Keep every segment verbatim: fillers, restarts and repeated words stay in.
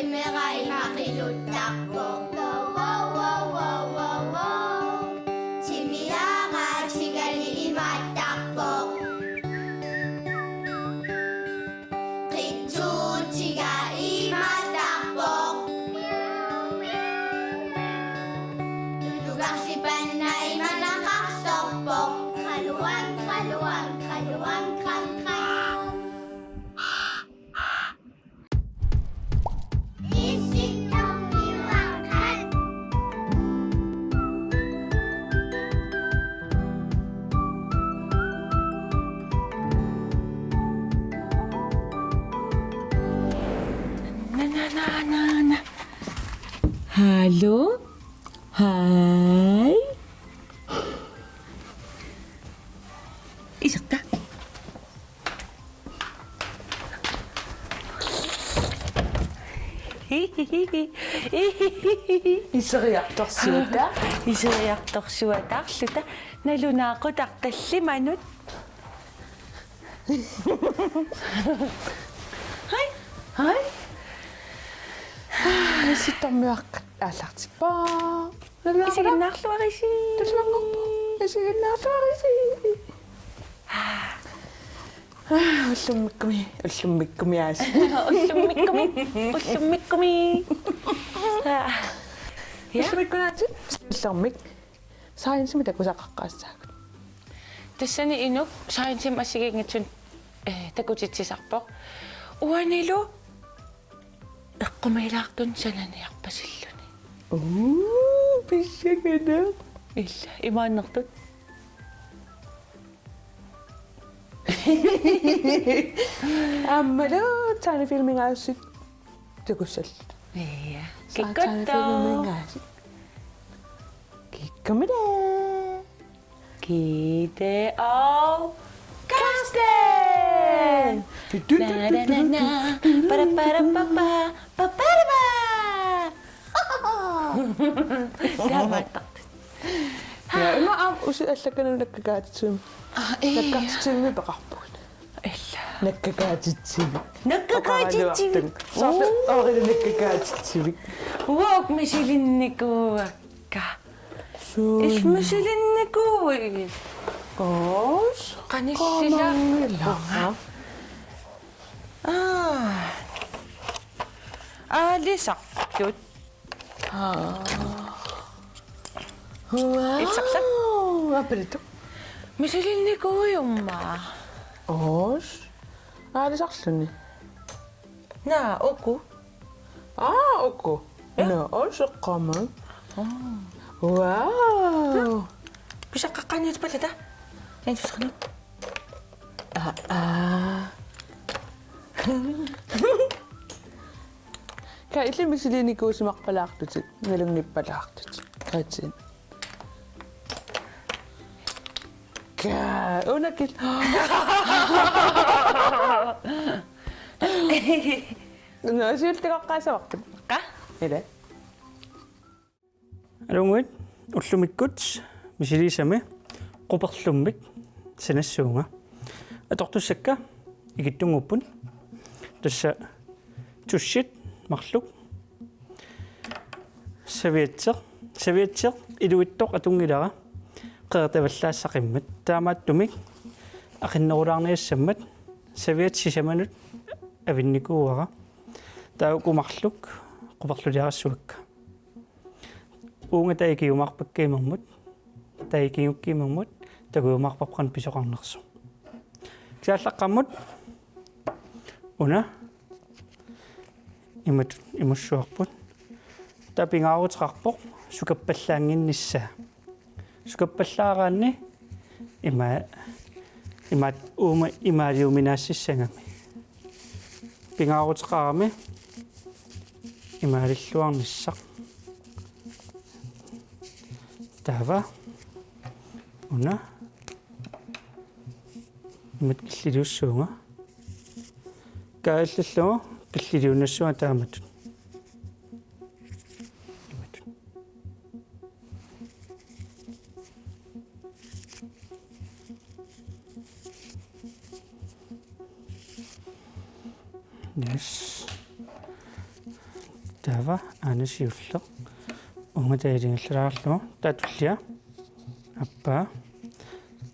Timera ima qiluttarpoq. Wow, wow, wow, wow, wow, wow. Timiara tigali imaattarpoq. Qitsuutiga imaattarpoq. Tulugarsipanna imanaqarsorpoq. Qaluan, qaluan, qaluan, qan, qan. Hallo? Hej. Iserta. Iseriartorsuuta. Iseriartorsuataarluta. Nalunaaqutaq tallimanut. Hej. Hej. Issittormiuaqqat aallartippoq. Isiginnaarluarisi. Tasimanngorpoq. Isiginnaarluarisi. Ullummikkumi, ullummikkumi aas. Ullummikkumi, ullummikkumi. Ja. Ullummikkut aatsaat, illermik. Science-imik takusaqaqqaassaagut. Tassani inuk science-imik assigiinngitsunik, eh, takutitsisarpoq. Uanilu eqqumiilaartunik sananiarpasilluni. Uu, pissanganaq. Ila, imaannertut. Aammalu tegnefilminngaanniit takussalluta. Ja. Kikkuttoq. Tegnefilminngaanniit. Kikkumile. Gitte og Karsten! Na, na, na, na. Ba, da, ba, da, ba, ba. Ba, ba, da, ba. Taamaattartut. Ja, ima aamma usi allakkanut nakkakaatitsivimmi. Ah, ee. Nakkakaatitsivimmi peqarpugut. Ila. Nakkakaatitsivik. Nakkakaatitsivik. Soorlu, uu, oorilu nakkakaatitsivik. Uagut misilinnikuuakka. Suun. Is misilinnikuuit. Oos. Qanillila. Qamangila. Aa. Aalisartut. Aa. Wow. Ilsarlak. Aperitu. Misilinnikuujumma. Oos. Aalisarluni. Naa, uku. Aa, uku. Ja. Naa, oos eqqaamavit. Aa. Wow. Pisaqqaqqaanniutipallata. Insusqanu. Aa, aa. Ka illit misilinnikuusimarpalaartutit, nalunngippalaartutit. Qatsin. Ka, unakil. Nå, siulleq takoqqaassavarput. Qa? Ila. Alunnguit, ullumikkut misiliisami quperlummik sanassuunga. Atortussakka ikittunnguupput. Tassa tussit marluk. Servietseq, servietseq iluitsoq atunngilara qeritavallaassaqqimmat. Taamaattumik aqinnerulaarniassammat serviet sisamanut avinnikuuara. Taava uku marluk quperluliarissavakka. Uunga taava ikiumaarpakka imermut, taava ikigukku imermut, takujumaarparput qanoq pisoqarnersoq. Kisianni aallaqqaammut una imatut imussuarput. Taava pingaaruteqarpoq sukappallaannginnissaa. Sukappallaaraanni ima, imaat uuma imaaliuminaassissagami. Pingaaruteqarami imaalilluarnissaq. Taava una imatut killiliussuunga. Kaajallallugu killiliunnassuunga taamatut. Imatut. Yes. Taava aana siulleq. Uunga taava ilingillaalaarlugu. Taava tullia. Aappaa.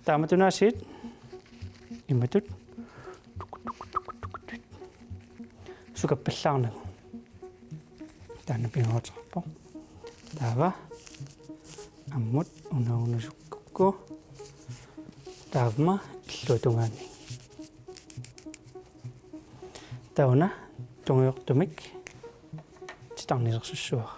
Taamatunaasiit. Imatut. Sukappallaarnagu. Taanna pingaaruteqarpoq. Taava. Ammut una una sukkukku. Taava illuatungaani. Taava una tungujortumik titarnilersussavara.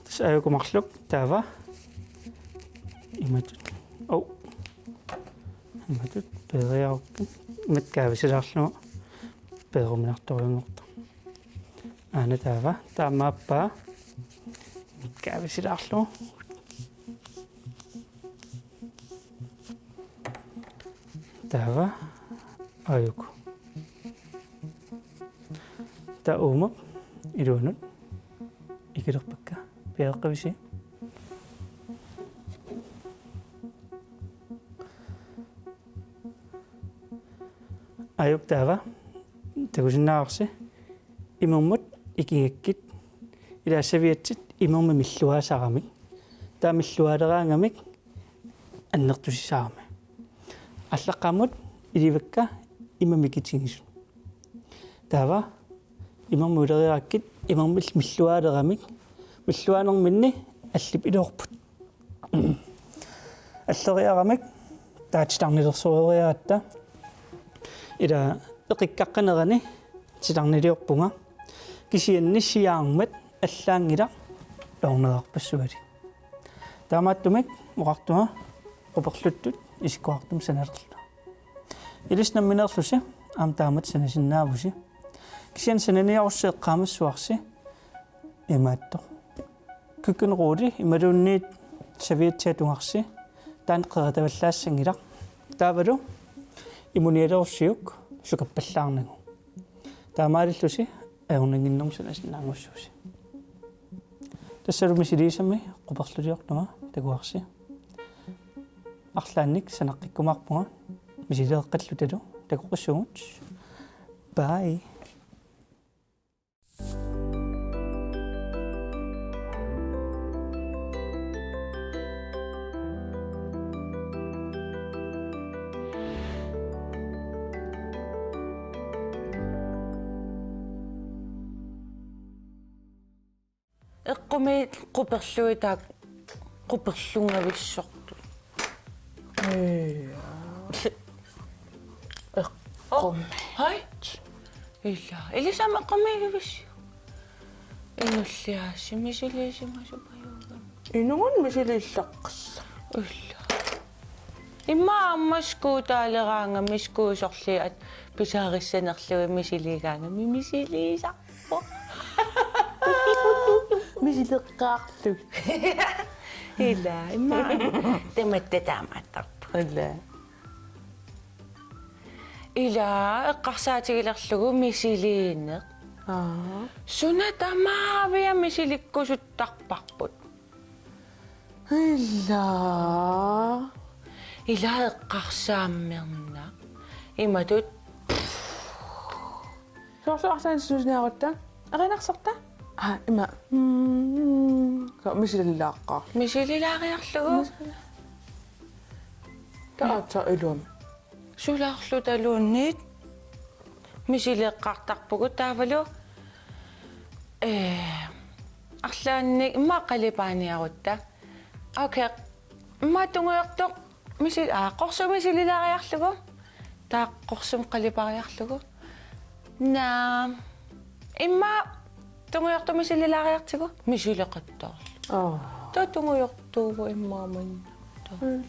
Tassa aajuku marluk taava. Imatut. Au. Imatut peeriarukkit. Imatut kaavisilaarlugu peeruminartorujunngortoq. Aana taava. Taamaappa. Imatut kaavisilaarlugu. Taava aajuku. Taava uuma iluanut ikilerpakka piareeqqavisi. Aajuku taava takusinnaavarsi imermut ikigakkit ilaa servietsit imermik milluaasaramik. Taava milluaaleraangamik annertusisaramik. Allaqqamut ilivakka ima mikitigisut. Taava imermik uleriarakkit imermik milluaaleramik milluaanerminni allip iluarput. Alleriaramik taava titarnilersoreriaratta ilaa eqikkaqqanerani titarniliorpunga kisianni siaarmat allaanngilaq loorneqarpassualik. Taamaattumik oqartunga quperluttut isikkoqartumik sanalerluta. Ilissi nammineerlusi aamma taamatut sanasinnaavusi. Kisianni sananiarussi eqqaamassavarsi imaattoq. Køkkenrulle imaluunniit servietsit atugarsi taanna qeratavallaassanngilaq. Taavalu immunialerussiuk sukappallaarnagu. Taamaalillusi ajornannginnermik sanasinnaanngussuusi. Tassalu misiliisami quperluliorlunga takuarsi. Arlaannik sanaqqikkumaarpunga misileeqqallutalu takoqqissuugut. Bye. Eqqumiit quperluit taakku quperlungavissortut. Eqqum. Hai. Ila. Ilissi aamma eqqumiigivissiuk. Inulliaassi misiliisimasupajugami. Inunnut misiliillaqqissaaq. Ila. Immaqa aamma skuutaaleraangami skuusorliat pisaarissanerlugit misiliigaangami misiliisa. Misileqqaarlugit. Ila, immaqa tamatta taamaattarpoq. Ila. Ila, eqqarsaatigilerlugu misiliineq. Aa. Suna tamaavia misilikkusuttarparput. Ila. Ila eqqarsaammerna. Imatut. Soorlu arlaannik suusiniarutta. Erinarsorta? Aa, ima. Mm, so misilillaaqqaar. Misililaariarlugu. Taava iluam. Sulaarlutaluunniit misileqqaartarpugut taavalu, ee, arlaannik immaqa qalipaaniarutta. Okay, immaqa tungujortoq misil-, aa, qorsuk misililaariarlugu. Taava qorsumik qalipariarlugu. Naa. Immaqa tungujortoq misililaariartigu misileqattaarlugu. Aa. Taava tungujortuuvoq immaqa manna. Taava. Mm.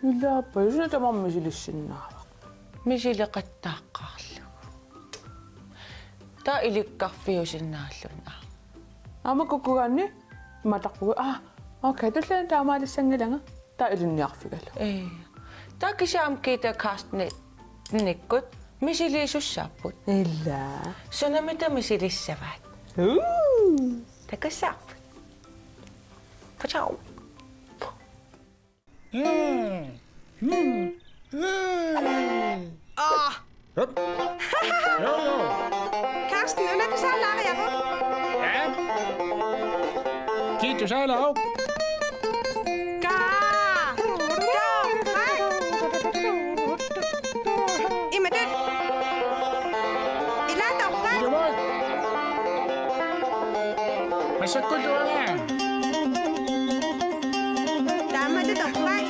Ilaappa, suna tamarmi misilissinnaavara. Misileqattaaqqaarlugu. Taava ilikkarfiusinnaalluni. Aamma kukkugaanni imaattarpugut. Aa, okay, tulliani taamaalissanngilanga. Taava ilinniarfigalugu. Ee. Taava kisianni aamma Gitte Carsten-ikkut Misiliisussaapput. Ila. Sunamita misilissavaat? Uu. Takussaarput. Pachau. Mm. Mm. Mm. Ah. Hop. Jo, jo. Carsten, una tusaalaariaruk? Ja. Kiitos, Aila. Kaa. Kaa. Imatut. Ila torrak. Ilumoorpoq. Massakkut uanga. Taamatut torrak.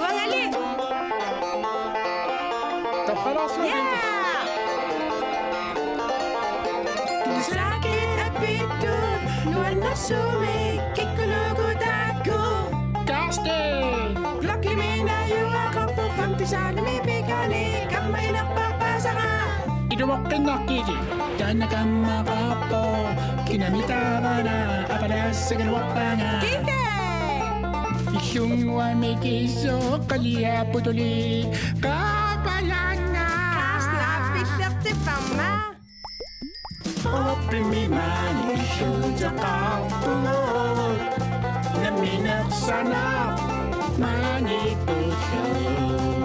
Uangali. Torralaarsuaq. Ja. Tusaakit apittut nuannersuumik kikkut-uku taakku. Carsten! Blokkimi najugaqarpoq, femtisaanimi pikani kamma inerpaapaasara. Ilumoqqinnaqqili. Taanna kammaqarpoq, kinami taavana apalaassagaluarpaanga. Kike! Illunnguamik isoqqaliapputuli qaapalaanga. Carsten, aappillertipparma. Oppimi maani illuuteqarpugut. Nammineq sanaq maani pulluus.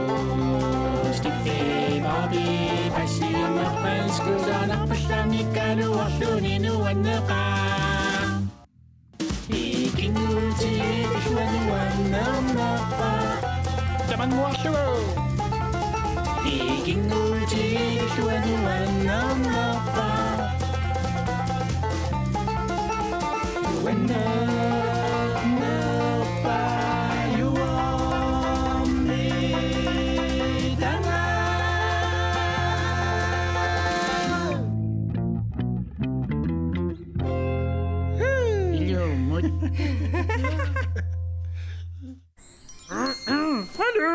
Tiffimabi passiunerpansku sanarpallanngikkaluarluni nuanneqaaq. Ikinnguutigilluanuannarnerpa. Tamannguarlugu. Ikinnguutigilluanuannarnerpa. Uannarnerpa juormitanga. Ilumut. Hallo.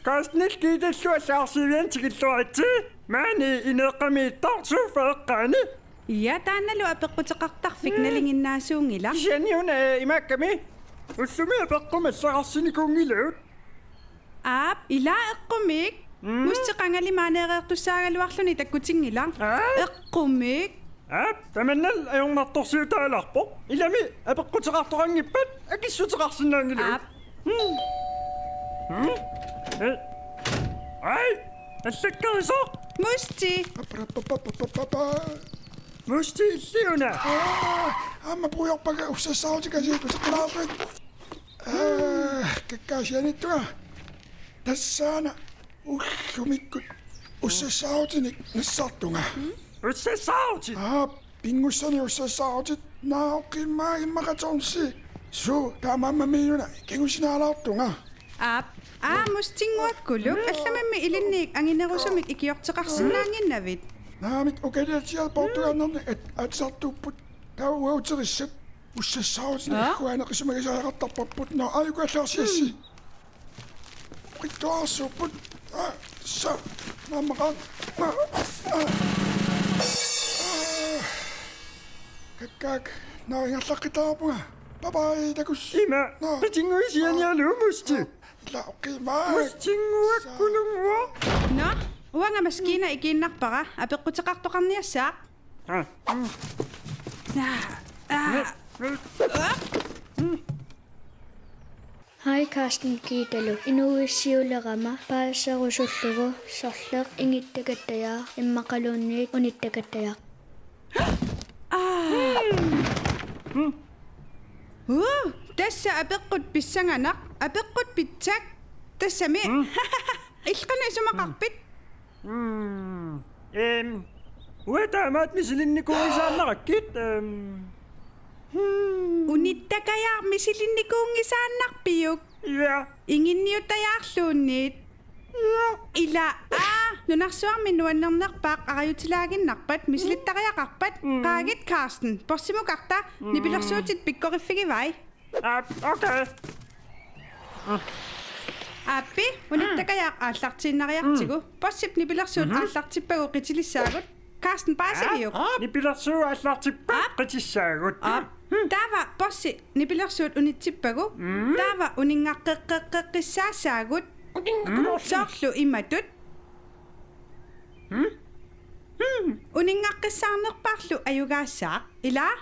Carstenip Giitallu allagarsivianut tikilluaritsi. Maani ineeqqamiittoq, suffa eqqaani? Ja, taannalu apeqquteqartarfik. Mm. Nalinginnaasuunngilaq. Kisianni una, eh, imaakkami. Ullumi apeqqumik allagarsinikuunngilagut. Aap, ila eqqumiik. Mm. Musti qangali maaneereertussaagaluarluni takkutinngilaq. Aap. Eqqumiik. Aap, tamannalu ajornartorsiutaalerpoq. Ilami apeqquteqartoqanngippat akissuteqarsinnaanngilagut. Aap. Mm. Mm. Eh. Ai, allakkarisoq. Musti. Papparapapapapapa. Musti, illit una. Aa, aamma puigorpakka, ussassaarutsikasiit useqqilaarukkit. Aa, kakkaasianiittunga. Tassaana ullumikkut ussassaarutinik nassartunga. Ussassaarutit? Aa, pinngussanik ussassaarutit. Naa, oqimaat, immaqa tonsi. Suu, taamaammat miuna kingusinaalaartunga. Aap, aa, mustinnguakkuluk, allamimmi ilinniit anginerusumik ikiorteqarsinnaannginnavit? Naamik, ukaliatsiaat poortugaannarnik at-, atisartuupput. Taava uaguterissat. Ussassaarutinik. Aa? Agguaanneq isumagisariaqartarparput. Nå, aajuku allagarsiassi. Qittuarsuupput. Aa, sa, naammaqa. Aa, aa. Kakkaak, nå, ingerlaqqittaarpunga. Bye bye, takuss. Ima, nå. Qitinnguisianialu, Musti. Ila oqimaat. Mustinnguakkulunnguaq. Nå, uanga maskiina ikiinnarpara, apeqquteqartoqarniassaaq. Aa. Aa, aa. Hej Carsten Giitalu. Inuuissiulerama paaserusullugu sorleq ingittakattajaaq immaqaluunniit unittakattajaaq. Aa. Uu, tassa apeqqut pissanganaq, apeqqut pitsak. Tassami. Mm. Illit qanoq isumaqarpit? Mm. Ehm, uanga taamaattumik misilinnikuunngisaannarakkit, ehm. Hmm. Unittakajaaq, misilinnikuunngisaannarpiuk? Ja. Inginniuttajaarluunniit? Ja. Ila, aa, nunarsuarmi nuannernerpaaq arajutilaaginnarpat, misilittariaqarpat, mm, qaagit Carsten, borsimukarta, mm, nipilersuutit pikkoriffigivai. Aap, okay. Aappi, unittakajaaq aallartiinnariartigu. Mm. Borsip nipilersuut, mhm, aallartippagu qitilissaagut. Carsten, paasiviuk? Aap, aap. Nipilersuut aallartippagu, aap, qitissaagut. Aap. Mm. Taava borsi nipilersuut unitsippagu. Mm. Taava uninngaqqeqqeqqeqqissaassaagut. Soorlu imatut. Uninngaqqissaarnerpaarlu ajugaassaaq, ilaa?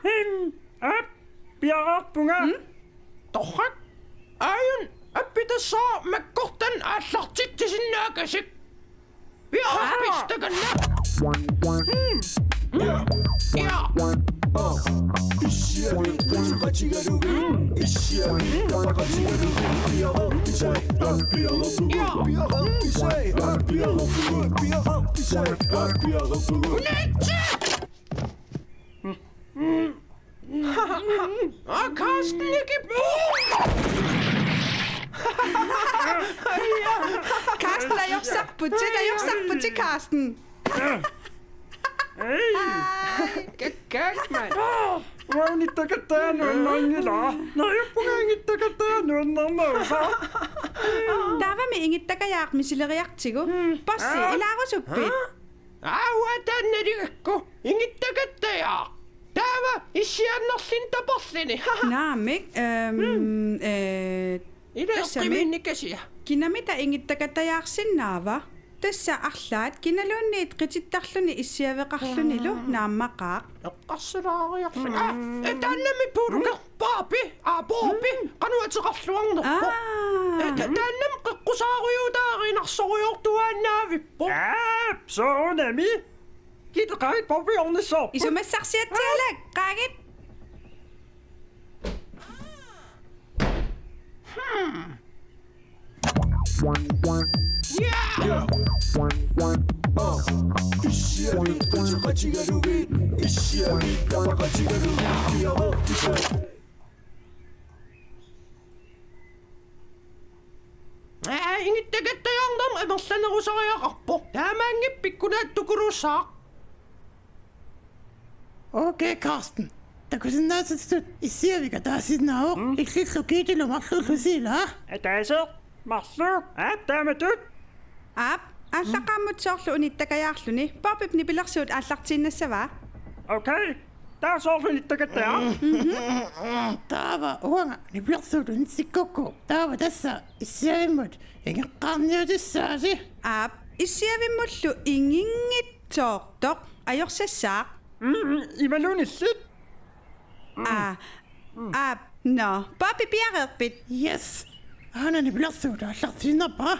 Aap, piareerpunga. Torrak. Aajuna appitassaaq makkortan aallartitsisinnaakasik. Piareerpisi takanna? Ja. Ja. Unitsi! Aa, Carsten, ikke. Carsten, ajorsarputit, ajorsarputit, Carsten. Ei. Kakkaak, mand. Uanga unittakattajaanut nuannarinngilanga. Neriuppunga unittakattajaanut nuannarinnerma. Taavami ingittakajaaq misileriartigu. Passi, ilaarusuppit? Aava taanna ligakku. Ingittakattajaaq. Taava issiaannarluni taperluni. Naamik, ehm, eh, ila tassami eqqumiinnikasia. Kinamita ingittakattajaarsinnaava? Tassa arlaat kinaluunniit qitittarluni issiaveqarlunilu naammaqaaq. Eqqarsilaariarlunga. Aa, eh, taannami puuluker. Bobby, aa, Bobby, qanoq ateqarluarnerpoq. Aa. Eh, ta-, taannami qeqqusaarujuutaarinarsorujoortuaannaavippoq. Aap, soorunami. Kiteqarit Bobby ornissoorput. Isumassarsiatsialak, qaagit. Hmm. Ja! Aa, ingittakattajaarnermi amerlanerusariaqarpoq. Taamaanngippat pikkunaattukuluussaaq. Okay, Carsten. Takusinnaasatut issiavik ataasinnaavoq. Mm. Illillu Kiitilu marluullusi, ilaa? Ataaseq marluk. Aap, taamatut. Aap, aallaqqaammut soorlu unittakajaarluni. Bobbip nipilersuut aallartiinnassavaa. Okay. Taava soorlu unittakattajaaq. Taava uanga nipilersuut unitsikkukku. Taava tassa issiavimmut ingeqqaarniutissaasi. Aap, issiavimmullu inginngitsoortoq. Ajorsassaaq. Mm, imaluunniit illit. Aa, aap, nå. Bobby, piareerpit? Yes. Aana nipilersuut aallartiinnarpara.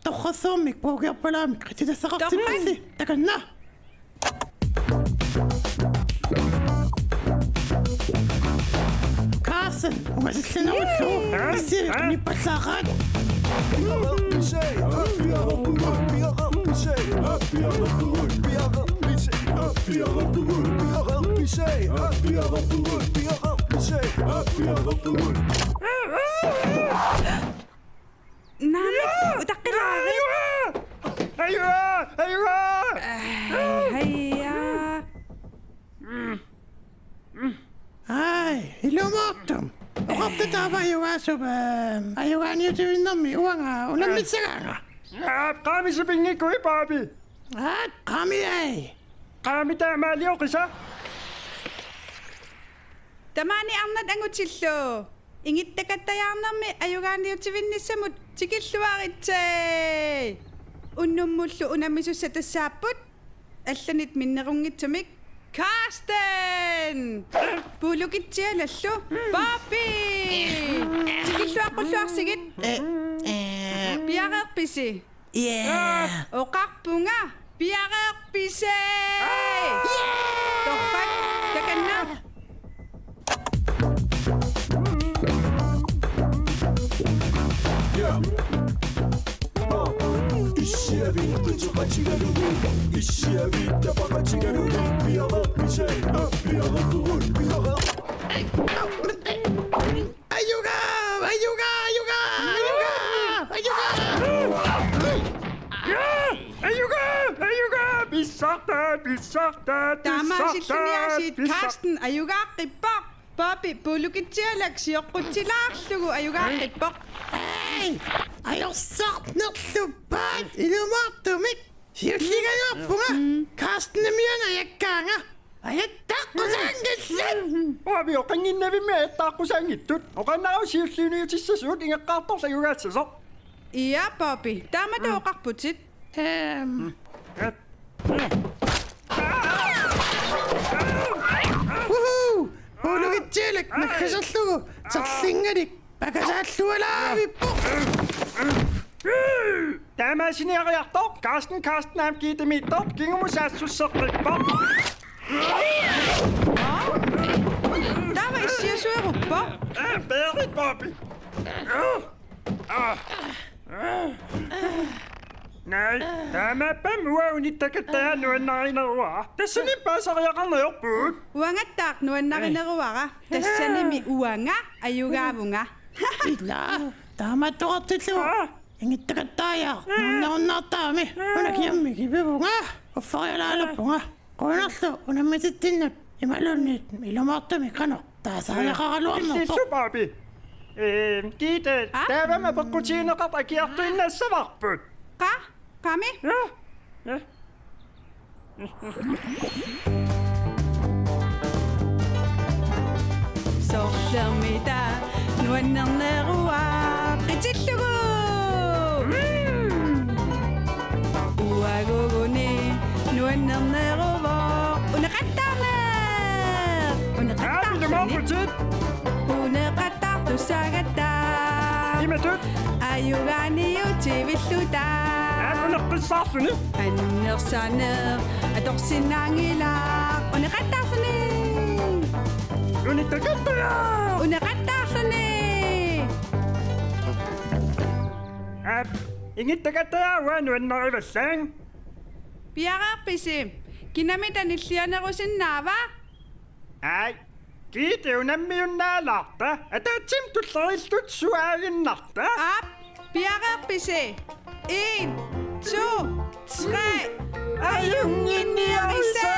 Torrassuarmik puukiorpalaamik qititassaqartippassi. Torrak. Takanna. Carsten, ungasillinerullu. Yay! Issi, aa, nippallaaqaat. Naamik, utaqqilaarit. Ajugaa! Ajugaa! Ajugaa! Ai, haija. Ai, ilumoortumik. Oqarta taava ajugaasup, eh, ajugaaniutivinnermi uanga unammissagaanga. Aa, qaamisi pinngikkuit, Bobby. Aa, qaami ai. Qaami taamaalioqisa. Tamaani arnat angutillu. Ingittakattajaarnermi ajugaaniutivinnissamut tikilluaritsi. Unnummullu unammisussat tassaapput allanit minnerunngitsumik Carsten! Puulukitsialallu Bobby! Tikilluaqqulluarsigit. Piareerpisi? Yeah. Oqarpunga, piareerpisi? Torrak, takanna. Ajugaa! Ajugaa! Ajugaa! Ajugaa! Ajugaa! Ajugaa! Ajugaa! Pissartaat, pissartaat, taamaasilluniaasiit pissartaat. Carsten, ajugaaqqippoq. Bobby, puulukitsialak sioqqutsilaarlugu ajugaaqqippoq. Ei! Ajorsarnerluppaat ilumoortumik. Siulligaluarpunga. Mm. Carstenimiuna ajakkaanga. Ajattaqqusaanngillat. Bobby, oqanginnavimmi ajattaqqusaanngitsut. Oqannaru siulliuniutissasuut ingeqqaartorlu ajugaassasoq. Ja, Bobby, taamatut oqarputit. Ehm. Woohoo! Ulugitsialik nakkaserlugu terlingalik pakasaallualaavippoq. Taamaasiniariartoq Carsten, Carsten aamma Gitte Miittoq kingumut saassusseqqippoq. Taava issiasueruppoq. Aa, Berit, Bobby. Aa. Nej, taamaappoq uanga unittakattajaaq nuannarineruara. Tassani paasariaqarneq ajorput. Uangattaaq nuannarineruara. Tassanimi uanga ajugaavunga. Ila, taamatut oqartillugu. Aa. Ingittakattajaaq nuannerunnaartarami. Una kiammik ipivunga. Uffarialaalerpunga. Qujanarlu unammisittinnut imaluunniit ilumoortumik qanoq taasariaqaraluarnerpoq. Illissup, Bobby. Ee, Gitte, aa? Taavami apeqqutigineqartoq akiortuinnassavarput. Qaa? Qaami? Ja. Ja. Sorlermita nuannerneruaq qitillugu. Mm. Uaguguni nuannerneruvoq uneqattaarneq. Uneqattaarluni. Aa, ilumoorputit. Uneqattaartussaagatta. Imatut. Ajugaaniutivilluta. Aa, uneqqissaarluni. Annersaneq atorsinnaanngilaq uneqattaarluni. Unittakattajaaq. Uneqattaarluni. Aap, ingittakattajaaq uanga nuannarivallaanga. Piareerpisi? Kinami tanillianerusinnaava? Aaj, Gitte unammiunnaalaarta. Ataatsimik tulleriilluta suaaginnarta. Aap, piareerpisi? En, to, tre. Ajunnginniaritsi!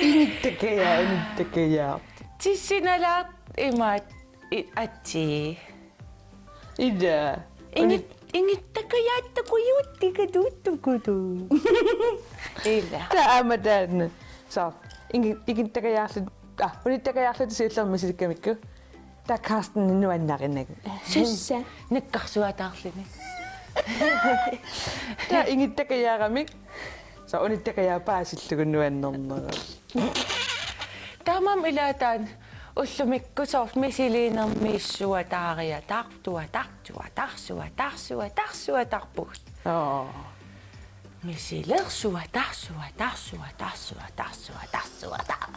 Ingittakajaaq, ingittakajaaq. Tissinalaaq imaat i-, atsi. Ila. Ingit-, ingittakajaattakujuttikatuuttukutu. Ila. Taava aamma taanna. So, ingi-, ingittakajaarluta, ah, unittakajaarluta siullermik misilikkamikku. Taava Carsten nuannarinagu. Sussa. Nakkarsuataarluni. Taava ingittakajaarami. So, unittakajaaq paasillugu nuannerneruvoq. Taamaammat ilaat taanna ullumikkut soorlu misiliinermiissuataariataartua, taartua, taartua, taartua, taarpugut. Oo. Misilersuataarsuataarsuataarsuataarsuataarsuataar.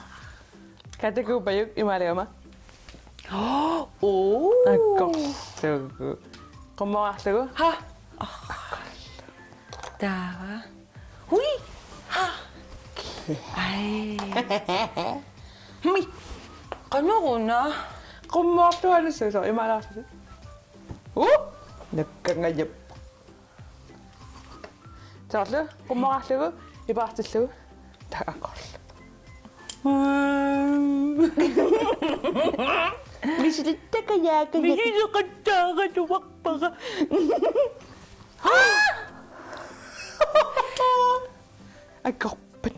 Katakuppajuk imaalagama. Oo. Akkorlugu. Qummoorlugu. Ha. Taava. Hui. Ha. Ai. Mi. Qanoruna. Qummoorlugu alussuusoq imaalaarlugu. U. Nakkangajap. Soorlu, qummoorlugu, ipaartillugu, taakkorlu. Misilittakajaakka. Misiliqattaaratuarpara. Akkorpat.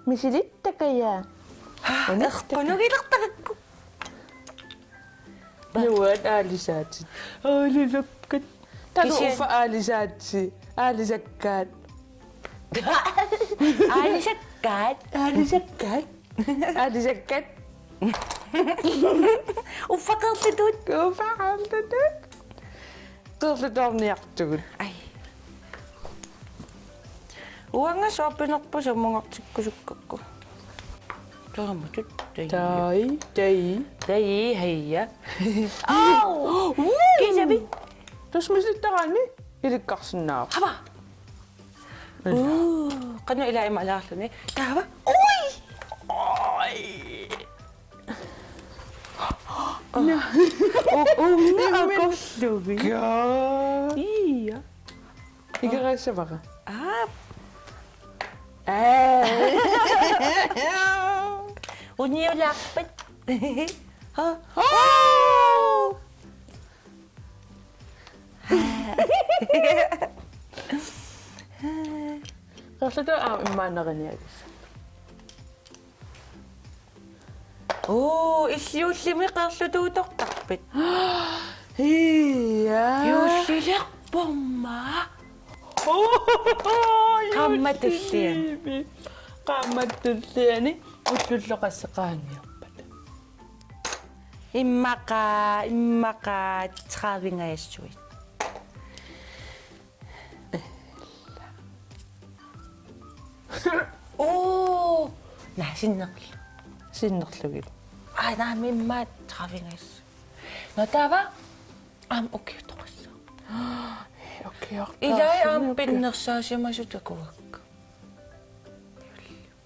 Misilittakajaaq. Erqunugilertarakku. Nuat aalisaatit. Aalisakkat. Talu kisian- uffa aalisaatsi. Aalisakkaat. Aalisakkaat. Aalisakkaat. Aalisakkat. Uffa qeerlutut. Uffa qeerlutut. Qeerlutoorniartugut. Ai. Uanga soorpinerput sammungartikkusukkakku. Aamma tut. Tai, tai. Tai, heija. Au! Kiisavi? Tusmisittaraanni ilikkarsinnaavoq. Hava. Uu, qanoq ila imalaarluni. Taava. Ui! Oi! Unna akorlugi. Kaa. Ia. Ikerassavara. Aa. Aa. Uniulaarpat. Ha. Oh! Qeerlutuut aamma immaannerinialis. Oo, illit juullimi qeerlutuutortarpit? Ia. Juullilerpumma. Oo, qaammatip tulliani. Juullimi. Qaammatip tulliani ullullu qassit qaangiuppata? Immaqa, immaqa tredive-ngajassuit. Oo! Naa, sinnerlu. Sinnerlugit. Aa, naamik immaqa tredive-ngajassuit. Nå, taava aamma ukiutoqassaaq. Ukiortaarsimavoq. Ilai aamma pinnersaasimasut takuakka.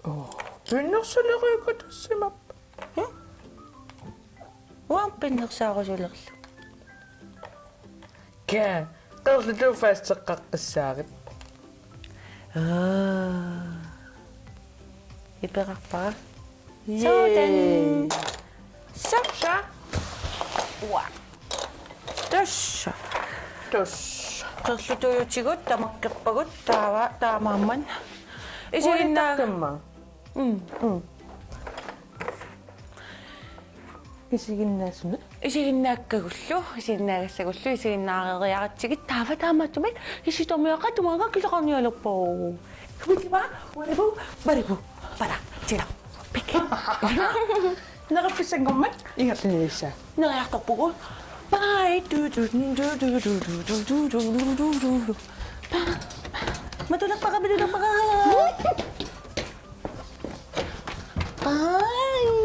Oo. Pinnersaleriikkatassimappat. Hm? Uanga pinnersaarusulerlunga. Kaa, qeerlutuut fast-eqqaqqissaarput. Aa. Iperarpara. Yay. Sådan. Så. Så. Wow. Tassa. Tassa. Qeerlutuujutigut tamakkerpagut taava taamaammat. Isiginnaa-. Ulitakkamma. Mm. Mm. Isiginnaasumik. Isiginnaakkagullu, isiginnaassagullu, isiginnaareeriaratsigit taava taamaattumik isitamiaqaat tumaanga kileqarnialerpoq. Kuitima, walibu, walibu, para, tira, pik. Neriffissanngormat ingerlanilissaa. Neriartorpugut. Bye. Du, du, du. Matulerpara, matulerpara. Bye.